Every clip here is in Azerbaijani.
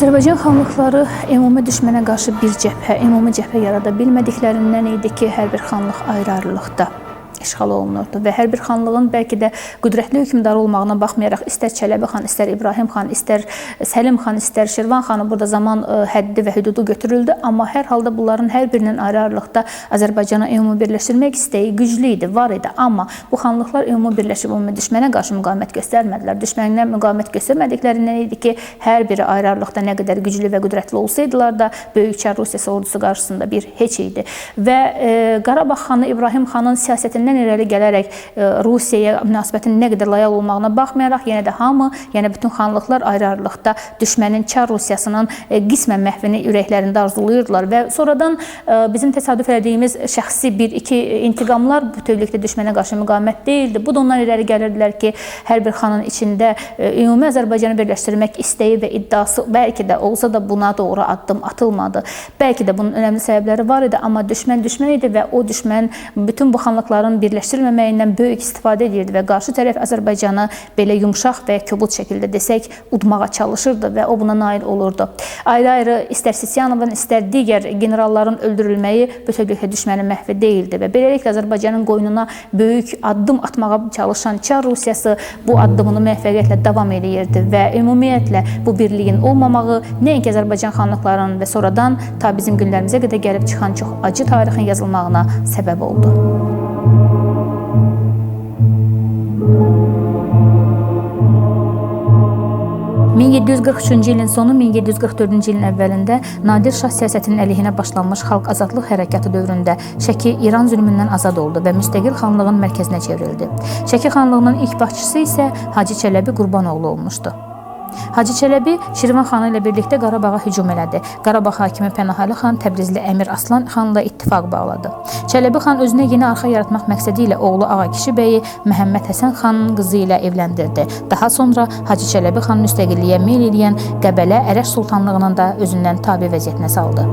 Azərbaycan xanlıqları ümumi düşmənə qarşı bir cəbhə, ümumi cəbhə yarada bilmədiklərindən idi ki, hər bir xanlıq ayrı-ayrılıqda işğal olunurdu və hər bir xanlığın bəlkə də qüdrətli hökmdarı olmağına baxmayaraq, istər Çələbi xan, istər İbrahim xan, istər Səlim xan, istər Şirvan xanı burada zaman həddi və hüdudu götürüldü, amma hər halda bunların hər birinin ayrı-ayrılıqda Azərbaycana ümumi birləşdirmək istəyi güclü idi, var idi, amma bu xanlıqlar ümumi birləşib ümumi düşmənə qarşı müqavimət göstərmədilər. Düşmənə müqavimət göstərmədiklərindən idi ki, hər biri ayrı-ayrılıqda nə qədər güclü və qüdrətli olsaydılar da Böyük Çar Rusiyası ordusu qarşısında bir heç idi. Və Qarabağ xanı İbrahim xanın siyasətindən irəli gələrək Rusiyaya münasibətinin nə qədər loyal olmağına baxmayaraq, yenə də hamı, yəni bütün xanlıqlar ayrı-ayrılıqda düşmənin Çar Rusiyasının qismən məhvini ürəklərində arzulayırdılar və sonradan bizim təsadüf elədiyimiz şəxsi bir-iki intiqamlar bütövlükdə düşmənə qarşı müqavimət deyildi. Bu da ondan irəli gəlirdilər ki, hər bir xanın içində ümumi Azərbaycanı birləşdirmək istəyi və iddiası bəlkə də olsa da buna doğru addım atılmadı. Bəlkə də bunun önəmli səbəbləri var idi, amma düşmən düşmən idi və o düşmən bütün bu xanlıqların birləşdirilməməyindən böyük istifadə edirdi və qarşı tərəf Azərbaycanı belə yumşaq və kobud şəkildə desək udmağa çalışırdı və o buna nail olurdu. Ayrı-ayrı istər Sisyanovun, istər digər generalların öldürülməyi bütövlükdə düşmənin məhvi deyildi və beləliklə Azərbaycanın qoynuna böyük addım atmağa çalışan Çar Rusiyası bu addımını müvəffəqiyyətlə davam edirdi və ümumiyyətlə bu birliyin olmamağı nəinki Azərbaycan xanlıqlarının və sonradan ta bizim günlərimizə qədər gəlib çıxan çox acı tarixin yazılmağına səbəb oldu. 1743-cü ilin sonu, 1744-cü ilin əvvəlində Nadir Şah siyasətinin əleyhinə başlanmış xalq azadlıq hərəkatı dövründə Şəki İran zülmündən azad oldu və müstəqil xanlığın mərkəzinə çevrildi. Şəki xanlığının ilk başçısı isə Hacı Çələbi Qurbanoğlu olmuşdu. Hacı Çələbi Şirvan xanı ilə birlikdə Qarabağa hücum elədi. Qarabağ hakimi Pənahəli xan Təbrizli Əmir Aslan xanla ittifaq bağladı. Çələbi xan özünə yeni arxa yaratmaq məqsədi ilə oğlu Ağa Kişi bəyi Məhəmməd Həsən xanın qızı ilə evləndirdi. Daha sonra Hacı Çələbi xan müstəqilliyə meyl eləyən Qəbələ Ərəş sultanlığının da özündən tabe vəziyyətinə saldı.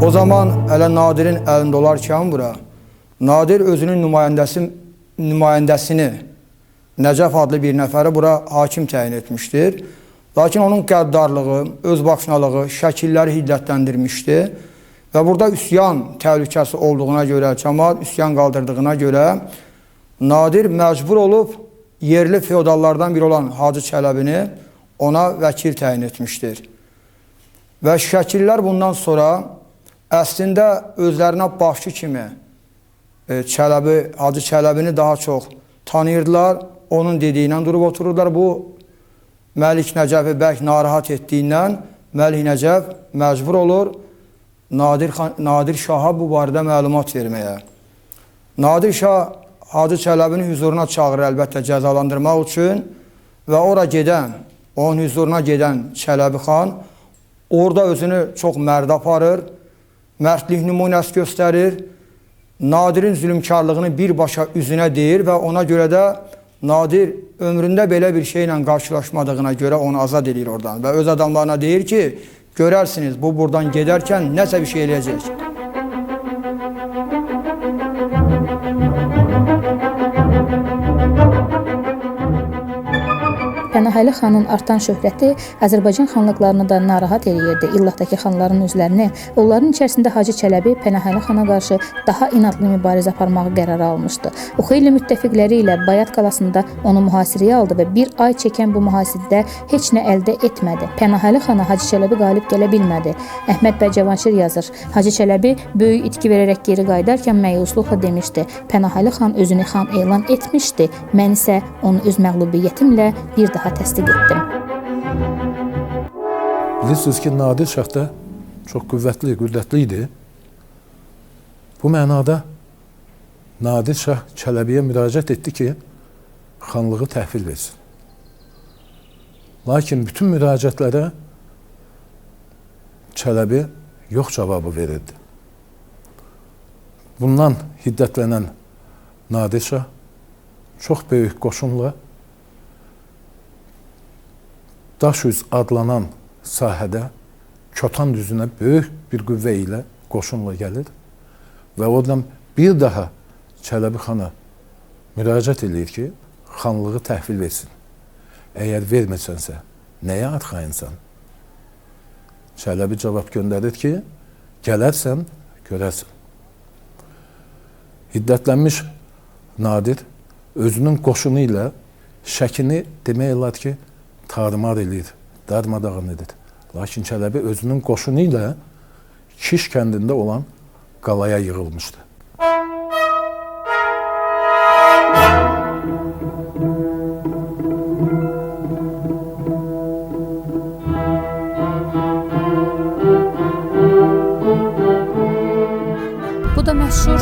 O zaman hələ Nadirin əlində olarkən bura Nadir özünün nümayəndəsini Nəcəf adlı bir nəfəri bura hakim təyin etmişdir. Lakin onun qəddarlığı, özbaşınalığı, şəkilləri hiddətləndirmişdi və burada üsyan təhlükəsi olduğuna görə, cəmaat üsyan qaldırdığına görə Nadir məcbur olub yerli feodallardan biri olan Hacı Çələbini ona vəkil təyin etmişdir. Və şəkillər bundan sonra əslində özlərinə başçı kimi Hacı Çələbini daha çox tanıyırdılar, onun dediyindən durub otururdular. Bu, Məlik Nəcəfi bərk narahat etdiyindən Məlik Nəcəf məcbur olur Nadir Şaha bu barədə məlumat verməyə. Nadir Şah Hacı Çələbini hüzuruna çağırır əlbəttə cəzalandırmaq üçün və ora gedən, onun hüzuruna gedən Çələbi xan orada özünü çox mərd aparır, mərdlik nümunəsi göstərir. Nadirin zülmkarlığını birbaşa üzünə deyir və ona görə də Nadir ömründə belə bir şeylə qarşılaşmadığına görə onu azad edir oradan və öz adamlarına deyir ki, görərsiniz bu buradan gedərkən nəsə bir şey eləyəcək. Pənahəli xanın artan şöhrəti Azərbaycan xanlıqlarını da narahat eləyirdi. İllahdakı xanların özlərini, onların içərisində Hacı Çələbi Pənahəli xana qarşı daha inadlı mübarizə aparmağı qərara almışdı. O xeyli müttəfiqləri ilə Bayat qalasında onu mühasirəyə aldı və bir ay çəkən bu mühasirədə heç nə əldə etmədi. Pənahəli xana Hacı Çələbi qalib gələ bilmədi. Əhməd bəy Cavanşir yazır. Hacı Çələbi böyük itki verərək geri qayıdarkən məyusluqla demişdi: Pənahəli xan özünü xan elan etmişdi. Mən isə onu öz məğlubiyyətimlə bir daha təsdiq etdim. Bilirsiniz ki, Nadir Şah da çox qüvvətli, qüdrətli idi. Bu mənada Nadir Şah Çələbiyə müraciət etdi ki, xanlığı təhvil versin. Lakin bütün müraciətlərə Çələbi yox cavabı verirdi. Bundan hiddətlənən Nadir Şah çox böyük qoşunla Daşüz adlanan sahədə Kötan düzünə böyük bir qüvvə ilə qoşunla gəlir və oradan bir daha Çələbi xanı Müraciət eləyir ki, xanlığı təhvil versin. Əgər verməsənsə, nəyə arxayınsan? Çələbi cavab göndərir ki, gələrsən, görərsən. Hiddətlənmiş Nadir özünün qoşunu ilə Şəkini demək olar ki, tarımar eləyir, darmadağın edir. Lakin Çələbi özünün qoşunu ilə Kiş kəndində olan qalaya yığılmışdı. Bu da məşhur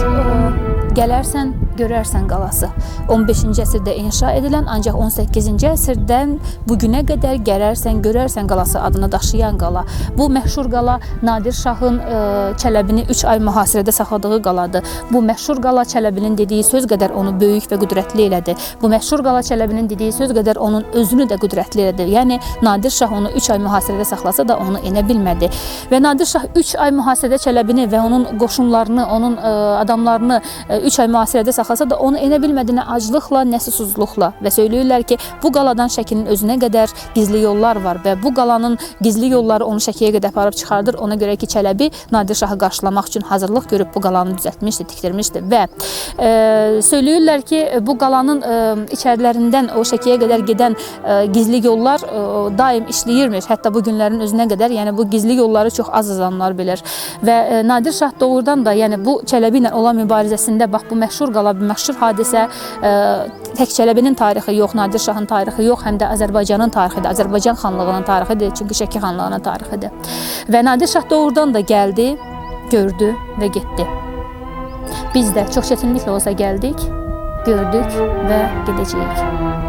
Gələrsən, görərsən qalası. 15-ci əsrdə inşa edilən, ancaq 18-ci əsrdən bugünə qədər Gələrsən, görərsən qalası adını daşıyan qala. Bu məşhur qala Nadir Şahın Çələbini 3 ay mühasirədə saxladığı qaladır. Bu məşhur qala Çələbinin dediyi söz qədər onu böyük və qüdrətli elədi. Bu məşhur qala Çələbinin dediyi söz qədər onun özünü də qüdrətli elədi. Yəni Nadir Şah onu 3 ay mühasirədə saxlasa da onu enə bilmədi. Və Nadir Şah 3 ay mühasirədə Çələbini və onun qoşunlarını, onun adamlarını 3 ay mühasirədə saxlasa da onu enə bilmədi nə aclıqla, nə susuzluqla. Və söyləyirlər ki, bu qaladan Şəkinin özünə qədər gizli yollar var və bu qalanın gizli yolları onu Şəkiyə qədər aparıb çıxardır. Ona görə ki, Çələbi Nadir Şahı qarşılamaq üçün hazırlıq görüb bu qalanı düzəltmişdi, tikdirmişdi və söyləyirlər ki, bu qalanın içərilərindən o Şəkiyə qədər gedən gizli yollar daim işləyirmiş. Hətta bu günlərin özünə qədər, yəni bu gizli yolları çox az adamlar bilir. Və Nadir Şah doğrudan da, yəni bu Çələbi ilə olan mübarizəsində bax bu məşhur qala, bu məşhur hadisə tək Çələbinin tarixi yox, Nadir Şahın tarixi yox, həm də Azərbaycanın tarixidir, Azərbaycan xanlığının tarixidir, çünki Şəki xanlığının tarixidir. Və Nadir Şah doğrudan da gəldi, gördü və getdi. Biz də çox çətinliklə olsa gəldik, gördük və gedəcəyik.